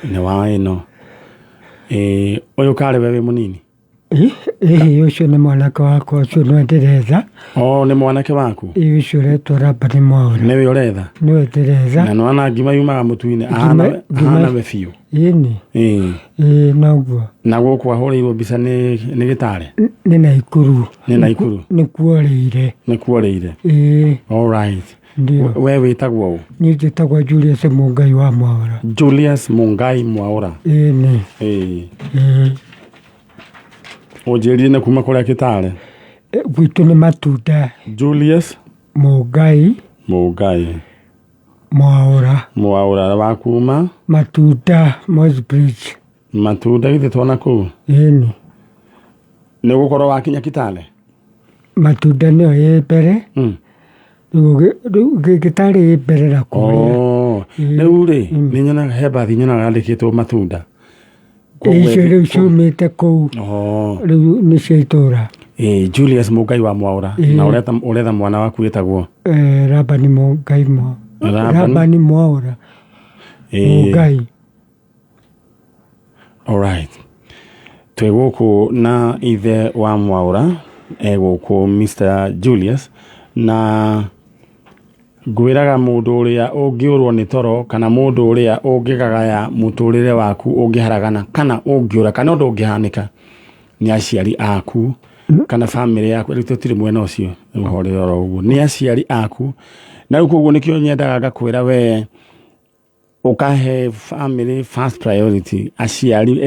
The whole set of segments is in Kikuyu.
Nĩ wa ĩno. Ĩĩ, ũyũ karĩ we wĩ mũnini? Ĩhĩ, ũcio nĩ mwanake wakwa, ũcio nĩwe ndĩretha. O nĩ mwanake waku? Ĩĩ, ũcio ũretwo Rabani Mwaũra. Nĩwe ũretha? Nĩwe ndĩretha. Na nĩwona ngima yumaga mũtu-inĩ, ahana ahana we biũ. Ĩni. Ĩĩ. Ĩĩ, noguo. Na gũkũ ahũrĩirwo mbica nĩ gĩtarĩ? Nĩ Naikuru. Nĩ Naikuru? Nĩkuo ũrĩire. Nĩkuo ũrĩire? Ĩĩ. All right. Ndio. We wĩtagwo ũ? Niĩ njĩtagwo Julius Mũngai wa Mwaũra. Julius Mungai Mwaũra. Ĩni. Ĩĩ. Ĩĩ. Ũnjĩrire nĩ kuma kũrĩa Kĩtare? Gwitũ nĩ Matunda. Julius Mũngai Mũngai Mwaũra. Mwaũra wa kuma? Matunda, Moi's Bridge. Matunda githĩ twana kũu? Ĩni. Nĩ ũgũkorwo wakinya Kitale? Matunda nĩyo ĩ mbere. Rĩu Gĩtarĩ ĩ mbere na kũrĩa. Oh, rĩu rĩ, nĩ nyonaga he mbathi nyonaga yandĩkĩtwo Matunda. Icio rĩu ciumĩte kũu. Oh. Rĩu nĩ cia itũra. Ĩĩ, Julius Mũngai wa Mwaũra. Na ũretha mwana waku wĩtagwo? Rabani Mũngai Mwaũra. Rabani Mwaũra. Mũngai. Alright. Twĩ gũkũ na ithe wa Mwaũra, e gũkũ Mr. Julius, na ngwĩraga mũndũ ũrĩa ũngĩũrwo nĩ toro kana mũndũ ũrĩa ũngĩgagaya mũtũrĩre waku ũngĩharagana kana ũngĩũra kana ũndũ ũngĩhanĩka nĩ aciari aku kana bamĩrĩ yaku. Rĩu tũtirĩ mwena ũcio, rĩu oro ũguo, nĩ aciari aku. Na rĩu koguo nĩkĩo nyendaga ngakwĩra we ũkahe family first priority, aciari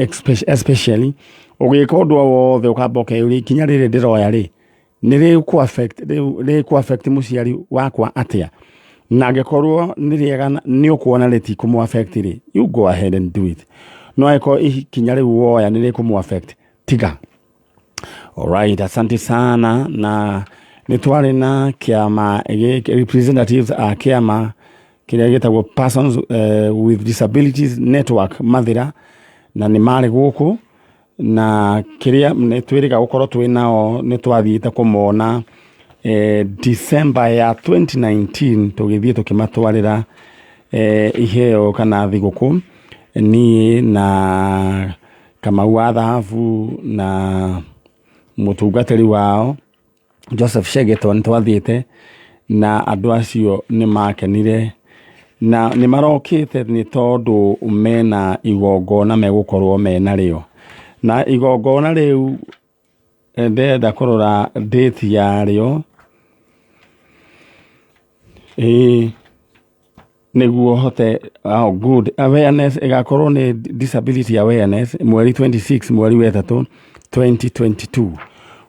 especially ũgĩka ũndũ o wothe ũkamba ũkeyũria ikinya rĩrĩ ndĩroya rĩ, nĩ rĩkũ affect, rĩkũ affect mũciari wakwa atĩa? Na angĩkorwo nĩ rĩega nĩ ũkuona rĩtikũmũ affect rĩ, you go ahead and do it. No angĩkorwo ikinya rĩu woya nĩ rĩkũmũ affect, tiga. Alright, asante sana. Na nĩ twarĩ na kĩama gĩkĩ, representatives a kĩama kĩrĩa gĩtagwo Persons with Disabilities Network Mathĩra, na nĩ marĩ gũkũ, na kĩrĩa nĩ twĩrĩga gũkorwo twĩ nao nĩ twathiĩte kũmona December ya 2019, tũgĩthiĩ tũkĩmatwarĩra iheo kana thigũkũ, niĩ na Kamau wa Thahabu na mũtungatĩri wao Joseph Shegeton twathiĩte, na andũ acio nĩ makenire na nĩ marokĩte nĩ tondũ mena igongona megũkorwo mena rĩo. Na igongona rĩu ndĩrenda kũrora date yarĩo. Ĩĩ, nĩguo hote, oh, good awareness ĩgakorwo nĩ disability awareness mweri 26 mweri wa 3 2022.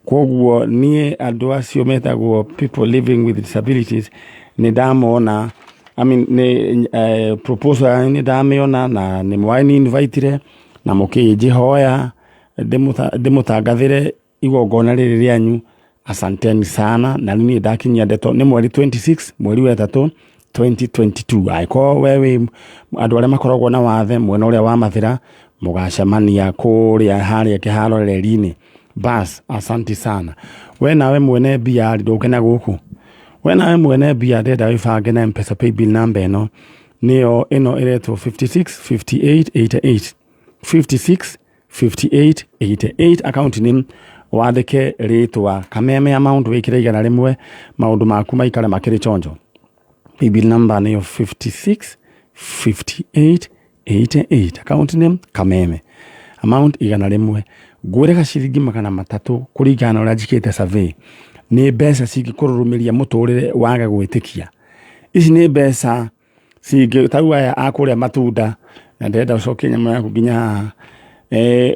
Koguo niĩ andũ acio metagwo people living with disabilities nĩ ndamona, I mean, nĩ proposal yanyu nĩ ndamĩona na nĩ mwani invitire na mũkĩnjĩhoya ndĩmũtangathĩre igongona rĩrĩ rĩanyu. Asanteni sana. Na rĩu niĩ ndakinyia ndeto nĩ mweri 26 mweri wa 3 2022. Angĩkorwo we wĩ andũ arĩa makoragwo na wathe mwena ũrĩa wa Mathĩra, mũgacemania kũrĩa harĩa kĩharo reri-inĩ. Bas, asanti sana. We nawe mwene mbia rĩ, ndũke na gũkũ. We nawe mwene mbia ndĩrenda wĩbange na M-Pesa paybill number ĩno, nĩyo ĩno ĩretwo 56 58 88, 56 58 88, account name wandĩke rĩtwa Kameme, amount wĩkĩre 100, maũndũ maku maikare makĩrĩ chonjo. Paybill number nĩyo 56 58 88, account name Kameme, amount 100. Ngwĩraga ciringi 300 kũringana na ũrĩa njĩkĩte survey nĩ mbeca cingĩkũrũrũmĩria mũtũrĩre wage gwĩtĩkia. Ici nĩ mbeca cingĩ tarĩu aya a kũrĩa Matunda, na ndĩrenda ũcokie nyamũ yaku nginya haha.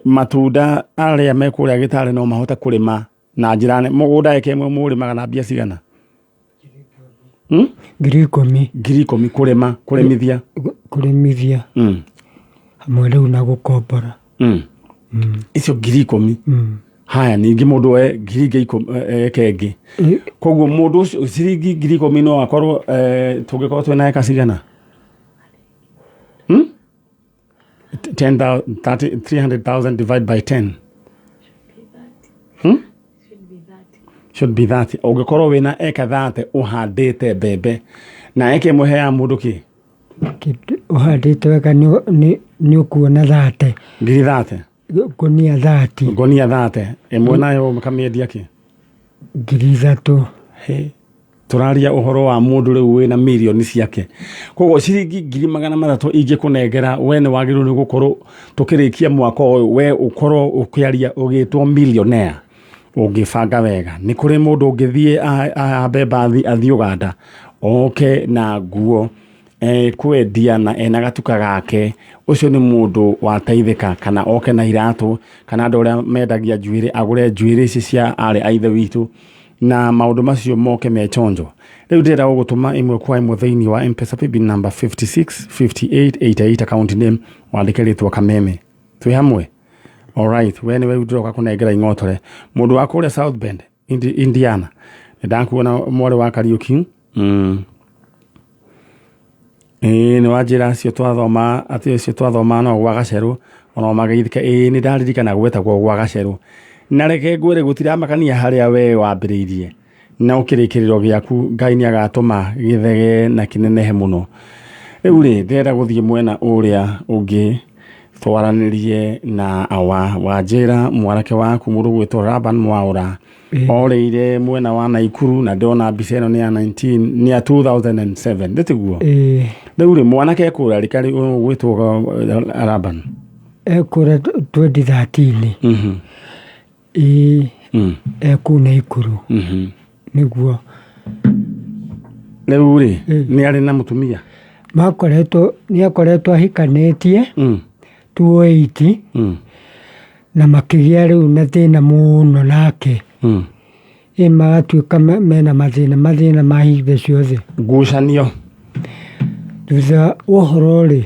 Matunda arĩa me kũrĩa Gĩtarĩ no mahote kũrĩma na njĩra nene. Mũgũnda ĩka ĩmwe mũrĩmaga na mbia cigana? 10,000. 10,000 kũrĩma, kũrĩmithia. Kũrĩmithia. Hamwe rĩu na gũkombora. Icio 10,000. Haya, ningĩ mũndũ oe ngiri ingĩ eke ĩngĩ. Koguo mũndũ ũcio ciringi 10,000 no akorwo tũngĩkorwo twĩna eka cigana? 10,000, 30, 300,000 divide by 10. Should be 30. Ũngĩkorwo wĩna eka 30 ũhandĩte mbembe na eka ĩmwe heaga mũndũ kĩ? Kĩndũ ũhandĩte wega nĩ ũkuona 30. Ngiri 30. Ngũnia 30. Ngonia 30 ĩmwe nayo ũkamĩendia kĩ? 3,000. He. Tũraria ũhoro wa mũndũ rĩu wĩna mirioni ciake, koguo ciringi 300,000 ingĩkũnengera we nĩ wagĩrĩirwo nĩ gũkorwo tũkĩrĩkia mwaka ũyũ we ũkorwo ũkĩaria ũgĩtwo millionaire ũngĩbanga wega. Nĩ kũrĩ mũndũ ũngĩthiĩ ahambe mbathi athiĩ Ũganda oke na nguo kwendia na ena gatuka gake, ũcio nĩ mũndũ wateithĩka, kana oke na iratũ kana andũ arĩa mendagia njuĩrĩ agũre njuĩrĩ ici cia arĩ a ithe witũ na maũndũ macio moke me chonjo. Rĩu ndĩrenda gũgũtũma ĩmwe kwa ĩmwe thĩinĩ wa M-Pesa paybill number 56 58 88, account name wandĩke rĩtwa Kameme. Twĩ hamwe? Alright, we nĩwe rĩu ndĩroka kũnengera ing'otore. Mũndũ wa kũrĩa South Bend, Indiana, nĩ ndakuona mwarĩ wa Kariũki. Ĩĩ nĩ wanjĩra acio twathoma atĩ acio twathoma no gwa gacerũ ona mageithĩka. Ĩĩ nĩ ndaririkana gwetagwo gwa gacerũ. Na reke ngwĩre gũtiramakania harĩa we wambĩrĩirie na ũkĩrĩkĩrĩro gĩaku Ngai nĩ agatũma gĩthegee na kĩnenehe mũno. Rĩu rĩ ndĩrenda gũthiĩ mwena ũrĩa ũngĩ twaranĩrie na awa wanjĩra mwanake waku mũndũ gwĩtwo Laban Mwaũra orĩire mwena wa Naikuru na ndĩrona mbica ĩno nĩ ya 19 nĩ ya 2007 nĩ tiguo? Ĩĩ. Rĩu rĩ mwanake ekũra rĩ karĩ gwĩtwo Laban? Ekũra 2013. Ĩĩ. Ekũu Naikuru. Nĩguo. Rĩu rĩ nĩ arĩ na mũtumia? Makoretwo nĩ akoretwo ahikanĩtie 2008 na makĩgĩa rĩu na thĩna mũno nake. Ĩ magatuĩka mena mathĩna ma hingo ciothe. Ngucanio. Thutha wa ũhoro rĩ,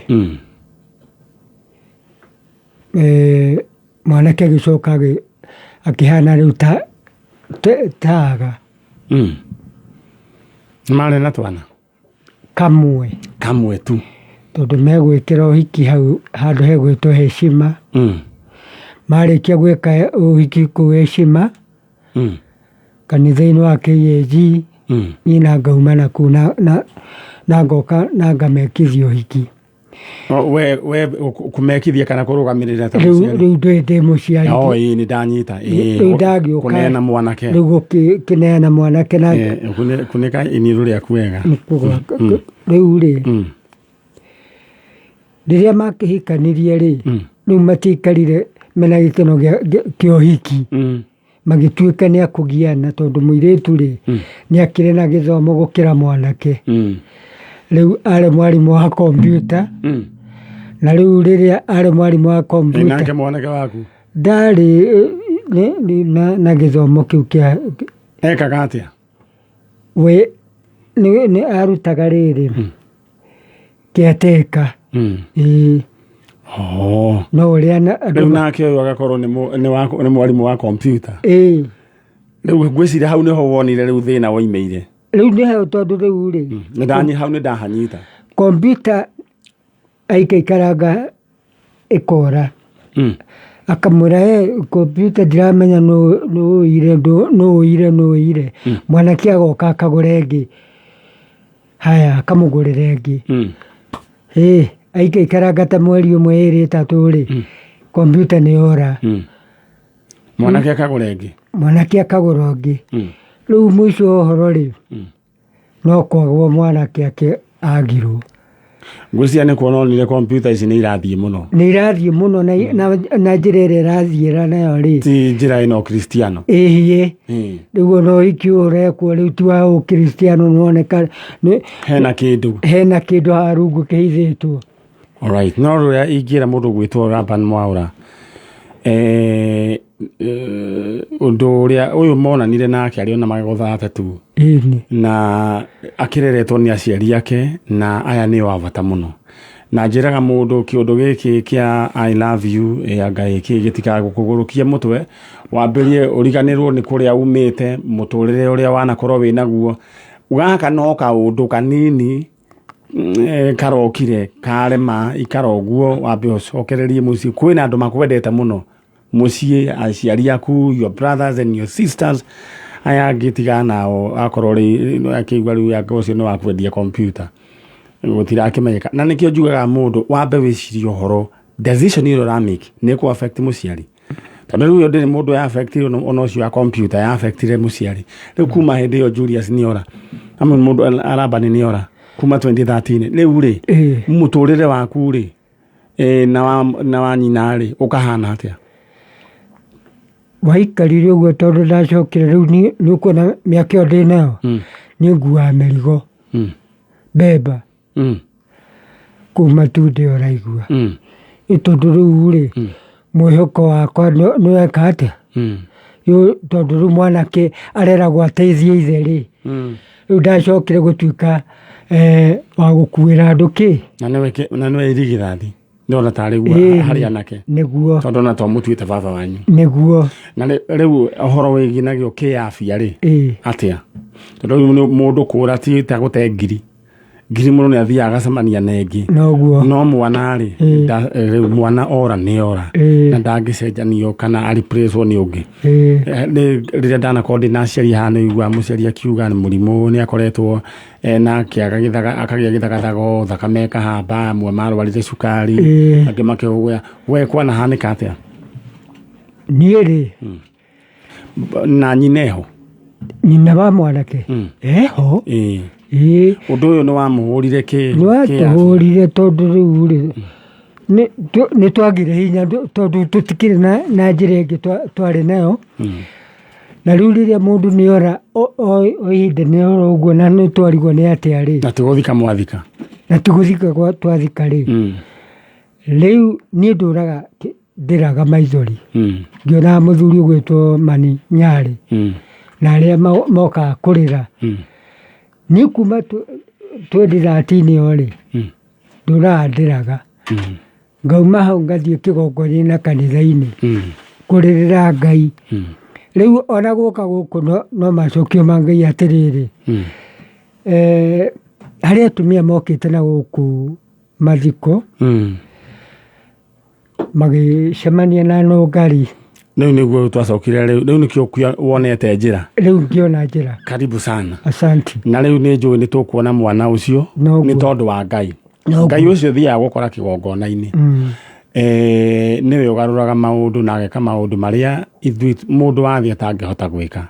mwanake agĩcoka akĩhana rĩu ta aga. Marĩ na twana? Kamwe. Kamwe tu. Tondũ megwĩkĩra ũhiki hau handũ hegwĩtwo Heshima. Marĩkia gwĩka ũhiki kũu Heshima, kanitha-inĩ wa KAG, niĩ na ngauma na kũu na ngoka na ngamekithia ũhiki. We kũmekithia kana kũrũgamĩrĩra ta Rĩu mũciari? Rĩu ndĩ mũciari. Oh, ĩĩ nĩ ndanyita. Ĩĩ. Rĩu ndagĩũka. Kũneana mwanake. Rĩu gũkĩneana mwanake na Kunĩka iniũrũ rĩaku wega. Rĩu rĩ, rĩrĩa makĩhikanirie rĩ, rĩu matiaikarire mena gĩkeno kĩa ũhiki. Magĩtuĩka nĩ akũgiana tondũ mũirĩtu rĩ, nĩ akĩrĩ na gĩthomo gũkĩra mwanake. Rĩu arĩ mwarimũ wa kompiuta, na rĩu rĩrĩa arĩ mwarimũ wa kompiuta. Nake mwanake waku? Ndarĩ na gĩthomo kĩu kĩa. Ekaga atĩa? We nĩ arutaga rĩrĩ caretaker. Ĩĩ. No ũrĩa Rĩu nake ũyũ agakorwo nĩ mwarimũ wa kompiuta. Ĩĩ. Rĩu ngwĩciria hau nĩho wonire rĩu thĩna woimĩire. Rĩu nĩho tondũ rĩu rĩ. Hau nĩ ndahanyita. Kompiuta aikaikaranga ĩkora. Akamwĩra kompiuta ndiramenya nũ ũire. Mwanake agoka akagũra ĩngĩ. Haya akamũgũrĩra ĩngĩ. Ĩĩ aikaikaranga ta mweri ũmwe ĩrĩ ĩtatũ rĩ, kompiuta nĩ yora. Mwanake akagũra ĩngĩ. Mwanake akagũra ũngĩ. Rĩu mũico wa ũhoro rĩ, no kwagwo mwanake agirwo. Ngwĩciria nĩ kuona onire kompiuta ici nĩ irathiĩ mũno. Nĩ irathiĩ mũno na njĩra ĩrĩa ĩrathiĩra nayo rĩ. Ti njĩra ĩno Kristiano. Ĩhiĩ. Rĩu ona ũhiki ũyũ ũrekwo rĩu ti wa ũkristiano nĩwoneka. Hena kĩndũ. Hena kĩndũ haha rungu kĩhithĩtwo. Alright, no rũrĩa ingĩra mũndũ gwĩtwo Laban Mwaũra ũndũ ũrĩa ũyũ monanire nake arĩ ona magego 32 na akĩreretwo nĩ aciari ake na aya nĩo a bata mũno. Na njĩraga mũndũ kĩũndũ gĩkĩ kĩa I love you ya Ngai kĩ gĩtikagũkũgũrũkie mũtwe wambĩrie ũriganĩrwo nĩ kũrĩa umĩte mũtũrĩre ũrĩa wanakorwo wĩnaguo. Gaka no kaũndũ kanini karokire karema ikara ũguo wambe ũcokererie mũciĩ. Kwĩna andũ makwendete mũno mũciĩ, aciari aku, your brothers and your sisters, aya angĩ tigana nao akorwo rĩ akĩigua rĩu anga ũcio nĩ wa kwendia kompiuta. Gũtirakĩmenyeka, na nĩkĩo njugaga mũndũ wambe wĩcirie ũhoro decision ĩrĩa ũramake nĩ ĩkũ affect mũciari, tondũ rĩu ĩyo ndĩrĩ mũndũ ya affect ona ũcio wa computer ya affectire mũciari. Rĩu kuma hĩndĩ ĩyo Julius nĩora amwe mũndũ Arabani nĩora kuma 2013 rĩu rĩ, mũtũrĩre waku rĩ, na wa nyina rĩ, ũkahana atĩa? Waikarire ũguo tondũ ndacokire rĩu nĩ ũkuona mĩaka ĩyo ndĩ nayo, niĩ nguaga mĩrigo, mbemba kũu matunda ĩyo ũraigua. Ĩ tondũ rĩu rĩ, mwĩhoko wakwa nĩ weka atĩa? Rĩu tondũ rĩu mwanake areragwo ateithie ithe rĩ, rĩu ndacokire gũtuĩka wa gũkuĩra andũ kĩ. Na nĩwe irigithathi, ndĩrona tarĩ guo harĩ anake. Nĩguo. Tondũ ona to mũtuĩte baba wanyu. Nĩguo. Na rĩu ũhoro wĩgiĩ nagĩo kĩafia rĩ, atĩa? Tondũ rĩu nĩ mũndũ kũra ti ta gũte ngiri ngiri, mũndũ nĩ athiaga agacemania na ĩngĩ. Noguo. No mwana rĩ, rĩu mwana ora nĩ ora, na ndangĩcenjanio kana areplacewo nĩ ũngĩ. Rĩrĩa ndanakorwo ndĩ na aciari haha, nĩ ũiguaga mũciari akiuga nĩ mũrimũ nĩ akoretwo na kĩaga gĩthaga, akagĩa gĩthagathago, thakame ĩkahamba, amwe marwarire cukari, angĩ makĩhũgũya. We kwanahanĩka atĩa? Niĩ rĩ, Na nyina eho? Nyina wa mwanake eho. Ĩĩ. Ũndũ ũyũ nĩ wamũhũrire kĩ? Nĩ watũhũrire tondũ rĩu rĩ, nĩ twagire hinya tondũ tũtikĩrĩ na njĩra ĩngĩ twarĩ nayo. Na rĩu rĩrĩa mũndũ nĩ ora o ihinda nĩ ora ũguo, na nĩ twarigwo nĩ atĩa rĩ. Na tigũthika mwathika? Na tigũthika twathika rĩ. Rĩu niĩ ndũraga ndĩraga maithori ngĩonaga mũthuri ũgwĩtwo Mani Nyarĩ na arĩa mokaga kũrĩra. Niĩ kuma 2013 ĩyo rĩ, ndũraga ndĩraga. Ngauma hau ngathiĩ kĩgongona-inĩ na kanitha-inĩ kũrĩrĩra Ngai. Rĩu ona gũka gũkũ no macokio ma Ngai atĩrĩrĩ, harĩ atumia mokĩte na gũkũ mathiko, magĩcemania na nũngari. Rĩu nĩguo twacokire, rĩu nĩkĩo wonete njĩra. Rĩu ngĩona njĩra. Karibu sana. Asante. Na rĩu nĩ njũĩ nĩ tũkuona mwana ũcio. Noguo. Nĩ tondũ wa Ngai. Noguo. Ngai ũcio thiaga gũkora kĩgongona-inĩ. Nĩwe ũgarũraga maũndũ na ageka maũndũ marĩa ithuĩ mũndũ wa thĩ atangĩhota gwĩka.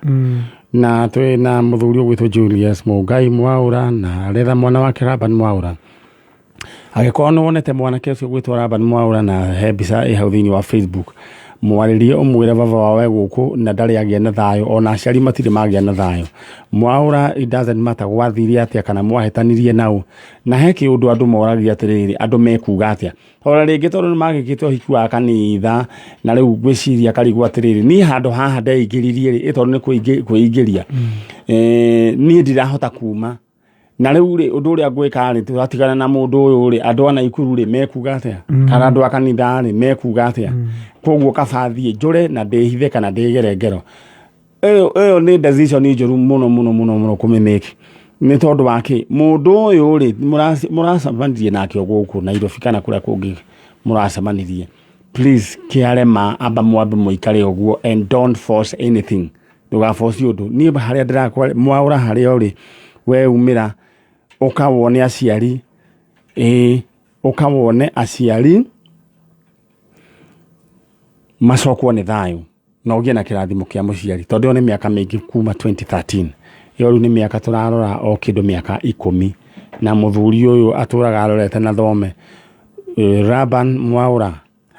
Na twĩ na mũthuri ũgwĩtwo Julius Mũngai Mwaũra na aretha mwana wake Laban Mwaũra. Angĩkorwo nĩ wonete mwanake ũcio ũgwĩtwo Laban Mwaũra, na he mbica ĩ hau thĩinĩ wa Facebook, mwarĩrie ũmwĩre baba wao e gũkũ na ndarĩ agĩa na thayũ, ona aciari matirĩ magĩa na thayũ. Mwaũra, it doesn't matter gwathire atĩa kana mwahĩtanirie naũ, na he kĩũndũ andũ moragia atĩrĩrĩ, andũ mekuga atĩa? Ona rĩngĩ tondũ nĩ magĩkĩte ũhiki wa kanitha, na rĩu ngwĩciria karigwo atĩrĩrĩ, niĩ handũ haha ndeingĩririe rĩ, ĩ tondũ nĩ kwĩingĩria, niĩ ndirahota kuma na rĩu rĩ, ũndũ ũrĩa ngwĩka rĩ, tũratigana na mũndũ ũyũ rĩ, andũ a Naikuru rĩ mekuga atĩa, kana andũ a kanitha rĩ mekuga atĩa? Koguo kaba thiĩ njũre na ndĩhithe kana ndĩgere ngero ĩyo. Nĩ decision njũru mũno mũno mũno mũno kũmĩmake, nĩ tondũ wa kĩ? Mũndũ ũyũ rĩ, mũracemanirie nake o gũkũ Nairobi kana kũrĩa kũngĩ mũracemanirie, please kĩarema amba mwambe mũikare ũguo and don't force anything. Ndũgaboci ũndũ. Niĩ harĩa ndĩrakwa Mwaũra, harĩa ũrĩ we, umĩra ũka wone aciari, ĩĩ, ũka wone aciari macokwo nĩ thayũ na ũgĩe na kĩrathimo kĩa mũciari, tondũ ĩyo nĩ mĩaka mĩingĩ kuma 2013 ĩyo. Rĩu nĩ mĩaka tũrarora o kĩndũ mĩaka 10, na mũthuri ũyũ atũraga arorete na thome. Laban Mwaũra,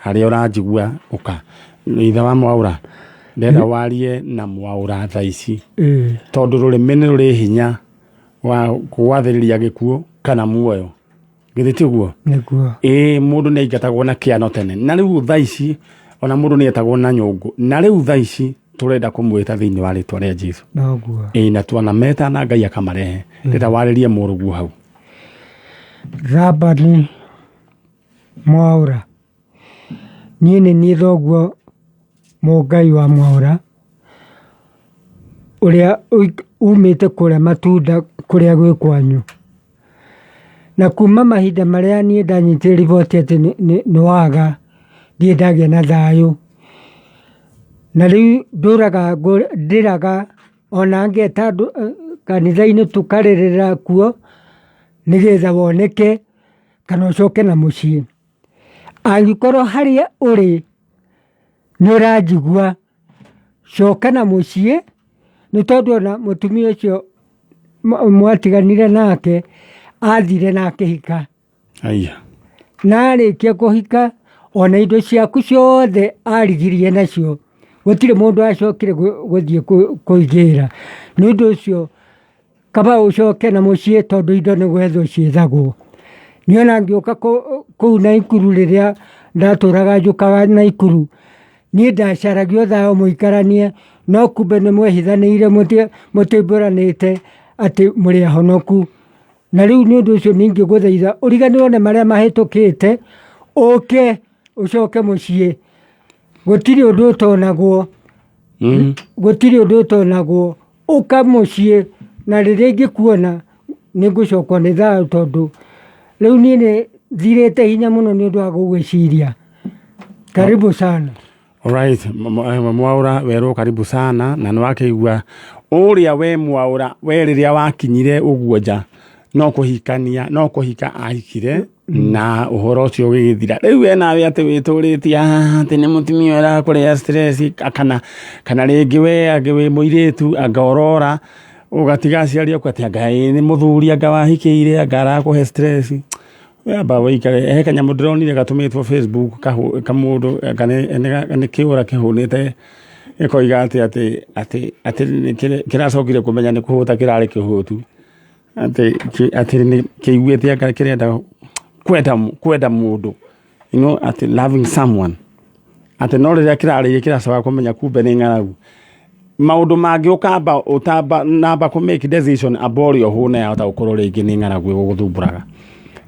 harĩa ũranjigua, ũka. Ithe wa Mwaũra, ndenda warie na Mwaũra thaa ici, tondũ rũrĩmĩ nĩ rũrĩ hinya wa gwathĩrĩria gĩkuũ kana muoyo. Githĩ ti ũguo? Nĩguo. Ĩĩ, mũndũ nĩ aingatagwo na kĩano tene, na rĩu thaa ici ona mũndũ nĩ etagwo na nyũngũ, na rĩu thaa ici tũrenda kũmwĩta thĩinĩ wa rĩtwa rĩa Jesu. Noguo. Ĩĩ, na twanameta na Ngai akamarehe. Ndĩrenda warĩrie mũrũguo hau. Labani Mwaũra, niĩ nĩ niĩ thoguo Mũngai wa Mwaũra, ũrĩa umĩte kũrĩa matunda kũrĩa gwĩ kwanyu. Na kuma mahinda marĩa niĩ ndanyitire riboti atĩ nĩ waga, ndirĩ ndagĩa na thayũ. Na rĩu ndũraga ndĩraga ona ngeta andũ kanitha-inĩ tũkarĩrĩra kuo. Nĩgetha woneke kana ũcoke na mũciĩ. Angĩkorwo harĩa ũrĩ nĩ ũranjigua, coka na mũciĩ, nĩ tondũ ona mũtumia ũcio mwatiganire nake athire na akĩhika. Aya. Na arĩkia kũhika ona indo ciaku ciothe arigirie nacio, gũtirĩ mũndũ acokire gũthiĩ kũigĩra. Nĩ ũndũ ũcio kaba ũcoke na mũciĩ tondũ indo nĩ gwethwo ciethagwo. Niĩ ona ngĩũka kũu Naikuru rĩrĩa ndatũraga njũkaga Naikuru, niĩ ndacaragia o thayũ mũikaranie, no kumbe nĩ mwehithanĩire mũtimbũranĩte atĩ mũrĩ ahonoku. Na rĩu nĩ ũndũ ũcio ningĩ ngũthaitha ũriganĩrwo nĩ marĩa mahĩtũkĩte, ũke ũcoke mũciĩ. Gũtirĩ ũndũ ũtonagwo, gũtirĩ ũndũ ũtonagwo. Ũka mũciĩ na rĩrĩa ingĩkuona nĩ ngũcokwo nĩ thayũ tondũ rĩu niĩ nĩ thirĩte hinya mũno nĩ ũndũ wa gũgwĩciria. Karibu sana. Alright, Mwaura werwo karibu sana na nĩ wakĩigua ũrĩa we Mwaura we rĩrĩa wakinyire ũguo nja no kũhikania no kũhika ahikire na ũhoro ũcio ũgĩgĩthira. Rĩu we nawe atĩ wĩtũrĩtie atĩ nĩ mũtumia ũrakũrĩa stress kana rĩngĩ we angĩ wĩ mũirĩtu anga ũrora ũgatiga aciari aku atĩ anga ĩ nĩ mũthuri anga wahikĩire anga arakũhe stress. We amba wĩikare he kanyamũ ndĩronire gatũmĩtwo Facebook kamũndũ anga nĩ kĩũra kĩhũnĩte gĩkoiga atĩ atĩ atĩ atĩ kĩracokire kũmenya nĩ kũhũta kĩrarĩ kĩhũtu atĩ atĩ nĩ kĩiguĩte anga kĩrenda kwenda mũndũ, atĩ loving someone, atĩ no rĩrĩa kĩrarĩire kĩracoka kũmenya kumbe nĩ ng'aragu. Maũndũ mangĩ ũkamba ũtamba namba kũ make decision amba ũrĩa ũhũne yahota gũkorwo rĩngĩ nĩ ng'aragu ĩgũgũthumbũraga.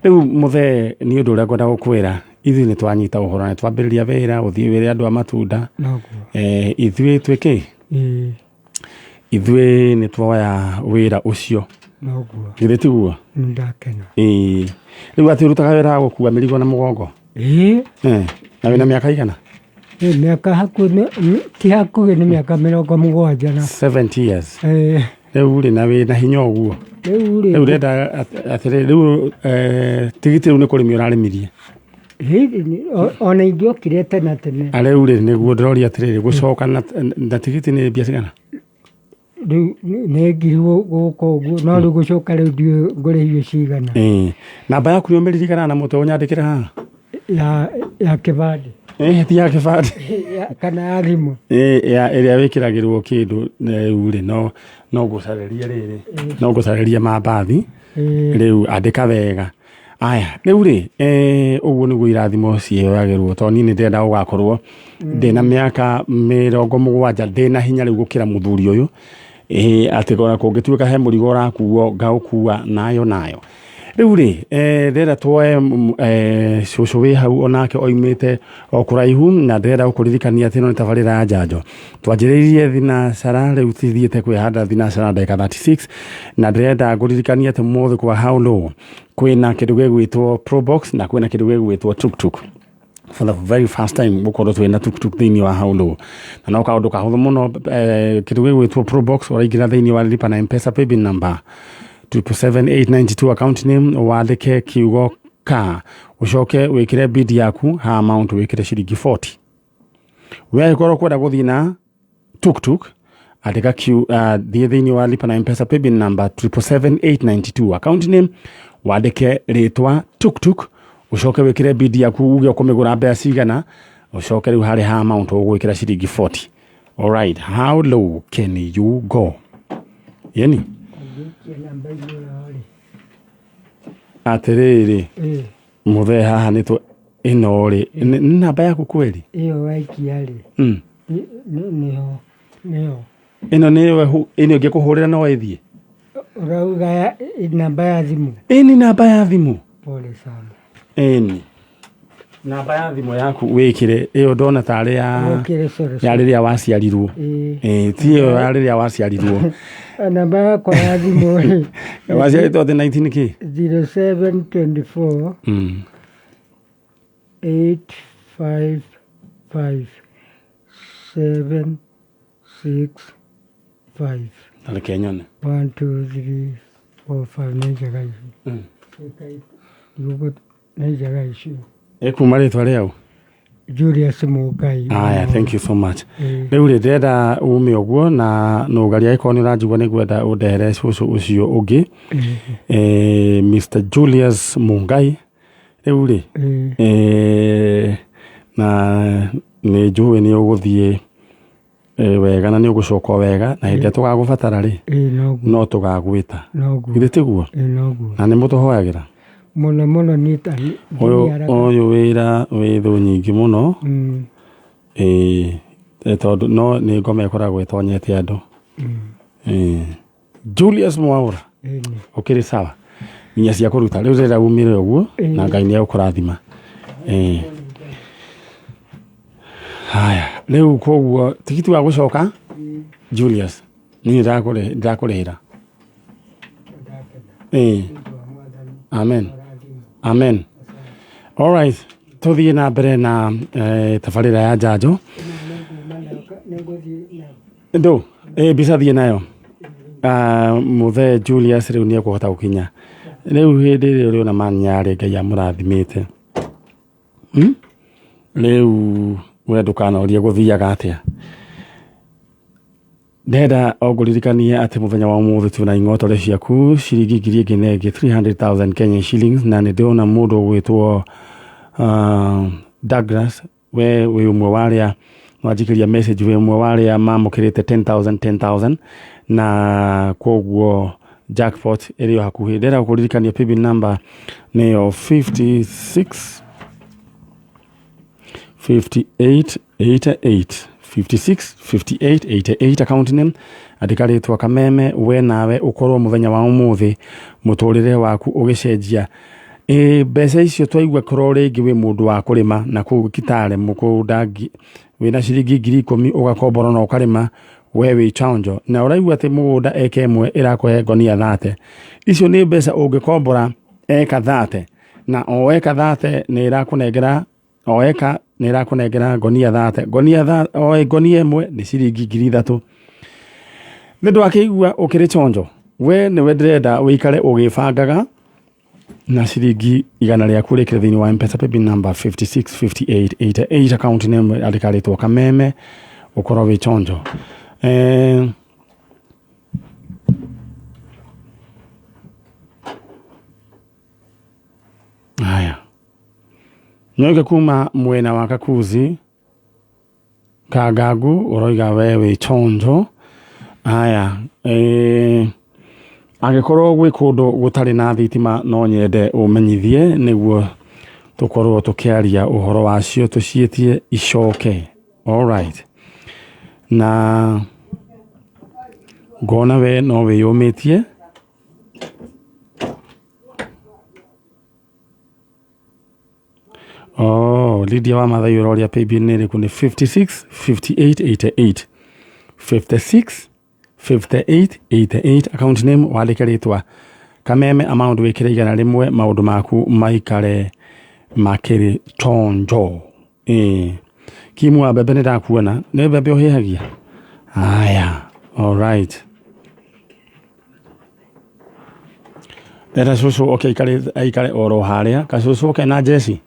Rĩu mũthee nĩ ũndũ ũrĩa ngwenda gũkwĩra, ithuĩ nĩ twanyita ũhoro na twambĩrĩria wĩra ũthiĩ wĩre andũ a matunda. Noguo. Ithuĩ twĩkĩ? Ĩĩ. Ithuĩ nĩ tuoya wĩra ũcio. Noguo. Githĩ tiguo? Nĩ ndakena. Ĩĩ. Rĩu atĩ ũrutaga wĩra wa gũkua mĩrigo na mũgongo? Ĩĩ. Na wĩna mĩaka igana? Ĩĩ, mĩaka hakuhĩ, ti hakuhĩ, nĩ mĩaka 70 na. 70 years. Ĩĩ. Rĩu rĩ na wĩna hinya ũguo? Rĩu rĩ. Rĩu ndĩrenda atĩrĩrĩ, rĩu tigiti rĩu nĩ kũrĩmia ũrarĩmirie? Ĩĩ, ona ingĩokire tene tene. Rĩu rĩ nĩguo ndĩroria atĩrĩrĩ, gũcoka na tigiti nĩ mbia cigana? Rĩu nĩ ngiri gũka ũguo, no rĩu gũcoka rĩu ndiũĩ ngũrĩhio cigana. Ĩĩ. Namba yaku nĩ ũmĩririkanaga na mũtwe ũnyandĩkĩre haha? Ya kĩbandĩ. Ĩĩ, ti ya kĩbandĩ. Kana ya thimũ. Ĩĩ, ĩrĩa wĩkĩragĩrwo kĩndũ rĩu rĩ no ngũcarĩrie rĩrĩ. No ngũcarĩrie mambathi. Rĩu andĩka wega. Aya, rĩu rĩ, ũguo nĩguo irathimo ciĩyoyagĩrwo tondũ niĩ nĩ ndĩrenda gũgakorwo ndĩna mĩaka 70 ndĩna hinya rĩu gũkĩra mũthuri ũyũ. Ĩĩ, atĩ ona kũngĩtuĩka he mũrigo ũrakuo ngaũkua nayo nayo. Rĩu rĩ, ndĩrenda tuoe cũcũ wĩ hau onake oimĩte o kũraihu na ndĩrenda gũkũririkania atĩ ĩno nĩ tabarĩra ya njanjo. Twanjĩrĩirie thinacara rĩu tũthiĩte kwĩhanda thinacara ndagĩka 36 na ndĩrenda ngũririkanie atĩ ũmũthĩ kwa How Low kwĩna kĩndũ gĩgwĩtwo Probox na kwĩna kĩndũ gĩgwĩtwo Tuktuk. For the very first time gũkorwo twĩna tuktuk thĩinĩ wa How Low. Na no kaũndũ kahũthũ mũno, kĩndũ gĩgwĩtwo Probox ũraingĩra thĩinĩ wa lipa na M-Pesa paybill number 777892 account name wandĩke kiugo ka ũcoke wĩkĩre bid yaku ha amount wĩkĩre ciringi 40. We angĩkorwo ũkwenda gũthiĩ na tuktuk andĩka thiĩ thĩinĩ wa lipa na M-Pesa paybill number 777892 account name wandĩke rĩtwa tuktuk ũcoke wĩkĩre bid yaku uge ũkũmĩgũra mbeca cigana ũcoke rĩu harĩ ha amount ũgwĩkĩra ciringi 40. Alright, how low can you go? Yeni? Atĩrĩrĩ, mũthee haha nĩ tũ ĩno rĩ, nĩ namba yaku kweli? Ĩyo waikia rĩ, nĩyo nĩyo. Ĩno nĩyo ĩno ĩngĩkũhũrĩra no ĩthiĩ? Ũrauga namba ya thimũ? Ĩni namba ya thimũ. Pole sana. Ĩni. Namba ya thimũ yaku wĩkĩre ĩyo ndona tarĩ ya ya rĩrĩa waciarirwo. Ĩĩ, ti ĩyo ya rĩrĩa waciarirwo. Namba yakwa ya thimũ rĩ. Waciarĩtwo atĩ 19 kĩ? 0724 855 765. Reke nyone. 1 2 3 4 5 nĩ njega ici. Nĩ njega icio. Ĩkuma rĩtwa rĩau? Julius Mũngai. Aya, thank you so much. Ĩĩ. Rĩu rĩ, ndĩrenda ume ũguo na nũgaria angĩkorwo nĩ ũranjigua nĩ ngwenda ũndehere cũcũ ũcio ũngĩ. Mr. Julius Mungai. Rĩu rĩ, na nĩ njũĩ nĩ ũgũthiĩ wega na nĩ ũgũcoka wega na hĩndĩ ĩrĩa tũgagũbatara rĩ, Ĩĩ noguo. no tũgagwĩta. Noguo. Githĩ tiguo? Ĩĩ noguo. Na nĩ mũtũhoyagĩra? Mũno mũno niĩ ta Ũyũ ndiniaraga. ũyũ wĩra wĩ thũ nyingĩ mũno. Ĩĩ tondũ no nĩ ngoma ĩkoragwo ĩtonyete andũ. Ĩĩ. Julius Mwaura. Ĩĩ nĩ. Ũkĩrĩ sawa? Nginya cia kũruta. Rĩu ndĩrenda umire ũguo na Ngai nĩ egũkũrathima. Ĩĩ. Haya, rĩu koguo tigiti wa gũcoka Julius, niĩ ndakũrĩhĩra. Ĩĩ. Amen. Amen. All right. Tũthiĩ na mbere na tabarĩra ya njanjo. Ndũ, mbica thiĩ nayo. Mũthee Julius rĩu nĩ ekũhota gũkinya. Rĩu hĩndĩ ĩrĩa ũrĩona manyarĩ Ngai amũrathimĩte. Rĩu we ndũkanorie gũthiaga atĩa. Ndĩrenda o ngũririkanie atĩ mũthenya wa ũmũthĩ twĩna ing'otore ciaku ciringi ngiri ĩngĩ na ĩngĩ 300,000 Kenya shillings na nĩ ndĩrona mũndũ ũgwĩtwo Douglas, we wĩ ũmwe wa arĩa wanjikĩria message, wĩ ũmwe wa arĩa mamũkĩrĩte 10,000 10,000 na koguo jackpot ĩrĩ o hakuhĩ. Ndĩrenda gũkũririkania paybill number nĩyo 56 58 88 56 58 88 account name, andĩka rĩtwa Kameme. We nawe ũkorwo mũthenya wa ũmũthĩ mũtũrĩre waku ũgĩcenjia. Ĩ mbeca icio twaigua korwo rĩngĩ wĩ mũndũ wa kũrĩma na kũu Kitale mũgũnda wĩna ciringi 10,000 ũgakombora na ũkarĩma, we wĩ chanjo na ũraigua atĩ mũgũnda eka ĩmwe ĩrakũhe ngonia 30, icio nĩ mbeca ũngĩkombora eka 30 na o eka 30 nĩ ĩrakũnengera, o eka nĩ ĩrakũnengera ngonia 30, ngonia o ngonia ĩmwe nĩ ciringi 3,000. Nĩ ndwakĩigua ũkĩrĩ chonjo, we nĩwe ndĩrenda ũikare ũgĩbangaga na ciringi 100 rĩaku rĩkĩre thĩinĩ wa M-Pesa paybill number 565888 account name andĩka rĩtwa Kameme, ũkorwo wĩ chonjo. Haya, nyoige kuma mwena wa Kakuzi Kangangu, ũroiga we wĩ chonjo. Haya, angĩkorwo gwĩ kũndũ gũtarĩ na thitima no nyende ũmenyithie nĩguo tũkorwo tũkĩaria ũhoro wacio tũciĩtie icoke. Alright. Na ngona we no wĩyũmĩtie. Oh, Lydia wa Mathai ũroria paybill nĩ ĩrĩkũ? Nĩ 56 58 88 56 58 88 account name wandĩke rĩtwa Kameme, amount wĩkĩre 100, maũndũ maku maikare makĩrĩ chonjo. Ĩĩ kimu wa mbembe nĩ ndakuona, nĩ mbembe ũhĩhagia. Haya, alright. Ndĩrenda cũcũ oke aikare, aikare oro harĩa. Kacũcũ oke na Jesse.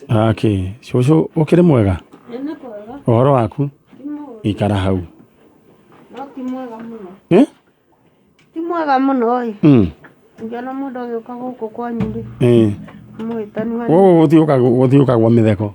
Okay. Cũcũ ũkĩrĩ mwega? Nĩ kwega. Ũhoro waku? Ti mũũru. Ikara hau. No ti mwega mũno. Eh? Ti mwega mũno ĩ. Ngĩona mũndũ agĩũka gũkũ kwanyu rĩ. Mũhĩtanu hanini. Gũkũ gũtiũkagwo, gũtiũkagwo mĩtheko.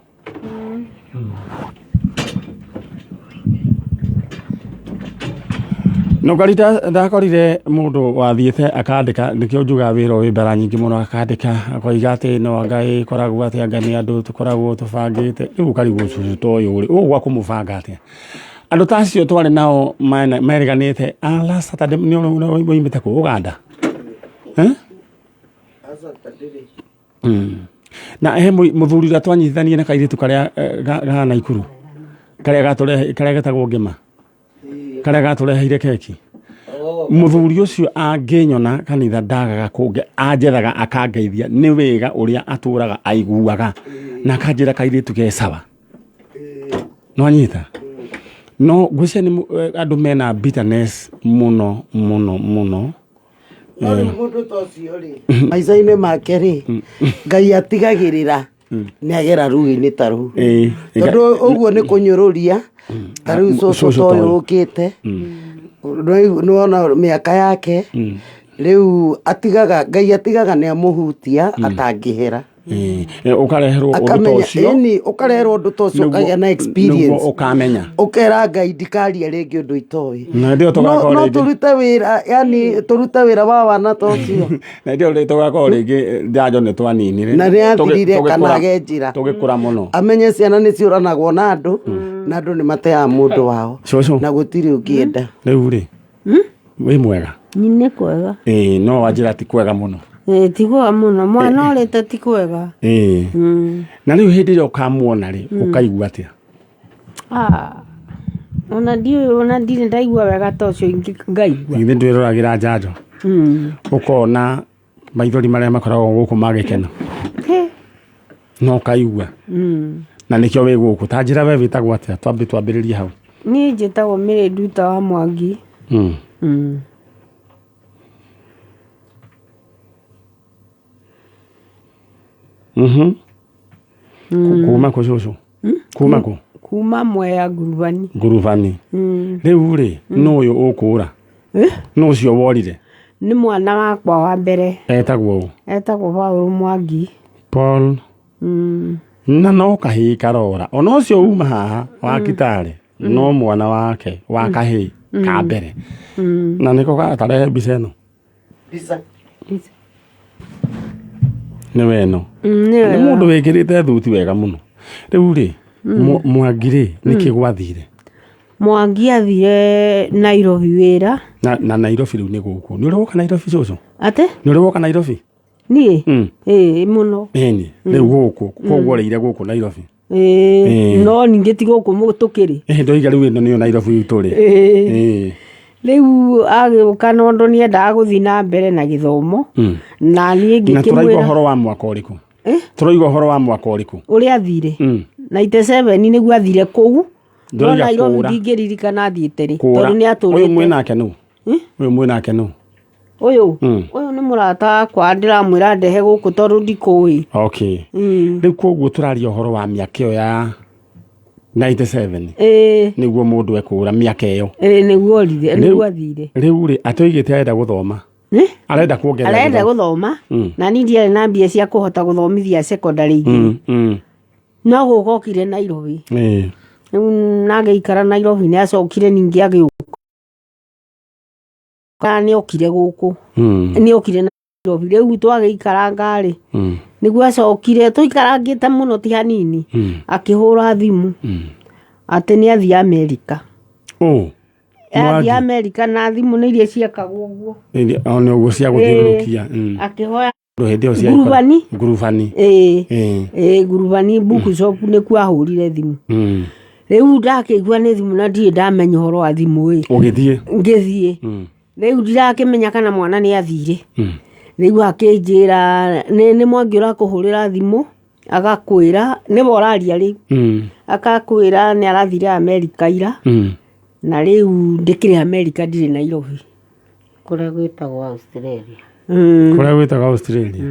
Nũngari ndakorire mũndũ wathiĩte akandĩka, nĩkĩo njugaga wĩra wĩ mbara nyingĩ mũno, akandĩka akoiga atĩ no anga ĩkoragwo atĩ anga nĩ andũ tũkoragwo tũbangĩte. Rĩu ũkarigwo cũcũ ta ũyũ rĩ, ũgũka kũmũbanga atĩa? Andũ ta acio twarĩ nao merĩganĩte last Saturday nĩ woimĩte kũ? Ũganda? Eh? Na he mũthuri ũrĩa twanyitithanirie na kairĩtu karĩa ga Naikuru, karĩa gatũrehe, karĩa getagwo Ngĩma, karĩa gatũreheire keki. Mũthuri ũcio angĩnyona kanitha ndagaga kũnge, anjethaga akangeithia nĩ wega ũrĩa atũraga aiguaga, na akanjĩra kairĩtu ke sawa. Nwanyita? No ngwĩciria nĩ andũ mena bitterness mũno mũno mũno. No rĩu mũndũ ta ũcio rĩ, maica-inĩ make rĩ, Ngai atigagĩrĩra nĩ agera rũĩ-inĩ ta rũu. Tondũ ũguo nĩ kũnyũrũria, ta rĩu cũcũ Cũcũ ta ta ũyũ ũyũ. ũkĩte, nĩwona mĩaka yake, rĩu atigaga, Ngai atigaga nĩ amũhutia atangĩhera. Ũkareherwo ũndũ ta Akamenya, ũcio. ĩni, ũkareherwo ũndũ ta ũcio ũkagĩa na experience. Nĩguo ũkamenya. Ũkera Ngai ndikaria rĩngĩ ũndũ itoĩ. Na hĩndĩ ĩyo tũgakorwo No rĩngĩ. tũrute wĩra, yani tũrute wĩra wa wana ta ũcio. Na hĩndĩ ĩyo tũgakorwo rĩngĩ njanjo nĩ twaninire. Na nĩ athirire kana age njĩra. Tũgĩkũra mũno. Amenye ciana nĩ ciũranagwo na andũ, na andũ nĩ mateaga mũndũ wao. Cũcũ. Na gũtirĩ ũngĩenda. Rĩu rĩ, wĩ mwega? Nĩ kwega. Ĩĩ, no wanjĩra ti kwega mũno. Ti kwega mũno, mwana ũrĩte ti kwega. Na rĩu hĩndĩ ĩrĩa ũkamuona rĩ, ũkaigua atĩa? Ona ndiũĩ, ona ndirĩ ndaigua wega ta ũcio ngaigua. Githĩ ndwĩroragĩra njanjo? Ũkona maithori marĩa makoragwo gũkũ ma gĩkeno. No ũkaigua. Na nĩkĩo wĩ gũkũ. Ta njĩra we wĩtagwo atĩa? Twambe twambĩrĩrie hau. Niĩ njĩtagwo Mary Nduta wa Mwangi. Kuma kũ cũcũ? Kuma kũ? Kuma Mwea Ngurubani. Ngurubani. Rĩu rĩ, nũ ũyũ ũkũra? Nũ ũcio worire? Nĩ mwana wakwa wa mbere. Etagwo ũ? Etagwo Paul Mwangi. Paul. Na no kahĩĩ karora. Ona ũcio uma haha wa Kitale, no mwana wake wa kahĩĩ ka mbere. Na nĩko gatarehe mbica ĩno. Mbica. Nĩ we ĩno. Nĩ Nĩ mũndũ wĩkĩrĩte thuti wega mũno. Rĩu rĩ, Mwangi rĩ, nĩkĩ gwathire? Mwangi athire Nairobi wĩra. Na Nairobi rĩu nĩ gũkũ. Nĩ ũrĩ woka Nairobi cũcũ? Atĩ? Nĩ ũrĩ woka Nairobi? Niĩ? Ĩĩ, mũno. Ĩni, rĩu gũkũ, koguo ũrĩire gũkũ Nairobi. Ĩĩ, no ningĩ ti gũkũ tũkĩrĩ. Ĩĩ, ndoiga rĩu ĩno nĩyo Nairobi tũrĩ. Ĩĩ. Rĩu agĩũka na ũndũ nĩendaga gũthiĩ na mbere na gĩthomo. Na niĩ Na tũraigua ngĩkĩmwĩra. ũhoro wa mwaka ũrĩkũ? Tũraigua ũhoro wa mwaka ũrĩkũ? Ũrĩa athire. 97 nĩguo athire kũu. No Ndũraiga Nairobi kũũra. ndingĩririkana athiĩte rĩ, Kũũra. tondũ nĩ atũrĩte. Ũyũ mwĩ nake nũ? Ũyũ mwĩ nake nũ? Ũyũ? Ũyũ nĩ mũrata wakwa, ndĩramwĩra ndehe gũkũ tondũ ndikũĩ. Okay. Rĩu koguo tũraria ũhoro wa mĩaka ĩyo ya 97. Nĩguo mũndũ ekũũra mĩaka ĩyo. Ĩĩ, nĩguo orire, nĩguo athire. Rĩu rĩ, atũigĩte arenda gũthoma. Arenda kuongerera Arenda gĩthomo. gũthoma. Na niĩ ndiarĩ na mbia cia kũhota gũthomithia secondary igĩrĩ. No gũka okire Nairobi. Rĩu na agĩikara Nairobi nĩ acokire ningĩ agĩũka. Nĩ okire gũkũ. Nĩ okire Nairobi. Rĩu twagĩikaranga rĩ, nĩguo acokire, tũikarangĩte mũno ti hanini. Akĩhũra thimũ. Atĩ nĩ athiĩ Amerika. Athiĩ Mwangi. Amerika na thimũ nĩ iria ciakagwo ũguo. O nĩ ũguo cia gũthiũrũrũkia. Akĩhoya Hĩndĩ ĩyo cia Ngurubani. Ngurubani. Ĩĩ, Ngurubani bookshop nĩkuo ahũrire thimũ. Rĩu ndakĩigua nĩ thimũ na ndirĩ ndamenya ũhoro wa thimũ ĩ. Ũgĩthiĩ? Ngĩthiĩ. Rĩu ndirakĩmenya kana mwana nĩ athire. Rĩu akĩnjĩra nĩ Mwangi ũrakũhũrĩra thimũ, agakwĩra nĩwe ũraria rĩu. Akakwĩra nĩ arathire Amerika ira. Na rĩu ndĩkĩrĩ Amerika, ndirĩ Nairobi. Kũrĩa gwĩtagwo Australia. Kũrĩa gwĩtagwo Australia.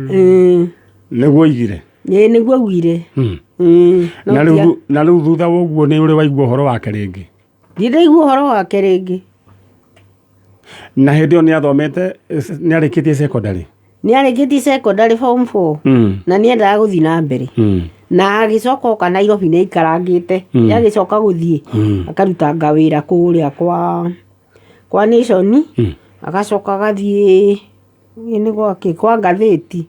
Nĩguo oigire? Ĩĩ, nĩguo augire. No Na tia- rĩu thutha wa ũguo nĩ ũrĩ waigua ũhoro wake rĩngĩ? Ndirĩ ndaigua ũhoro wake rĩngĩ. Na hĩndĩ ĩyo nĩ athomete, nĩ arĩkĩtie secondary? Nĩ arĩkĩtie secondary form 4. Na nĩ endaga gũthiĩ na mbere. Na agĩcoka oka Nairobi nĩ aikarangĩte. Agĩcoka gũthiĩ, akarutanga wĩra kũrĩa kwa Nation. Agacoka agathiĩ, nĩ gwakĩ, kwa ngathĩti.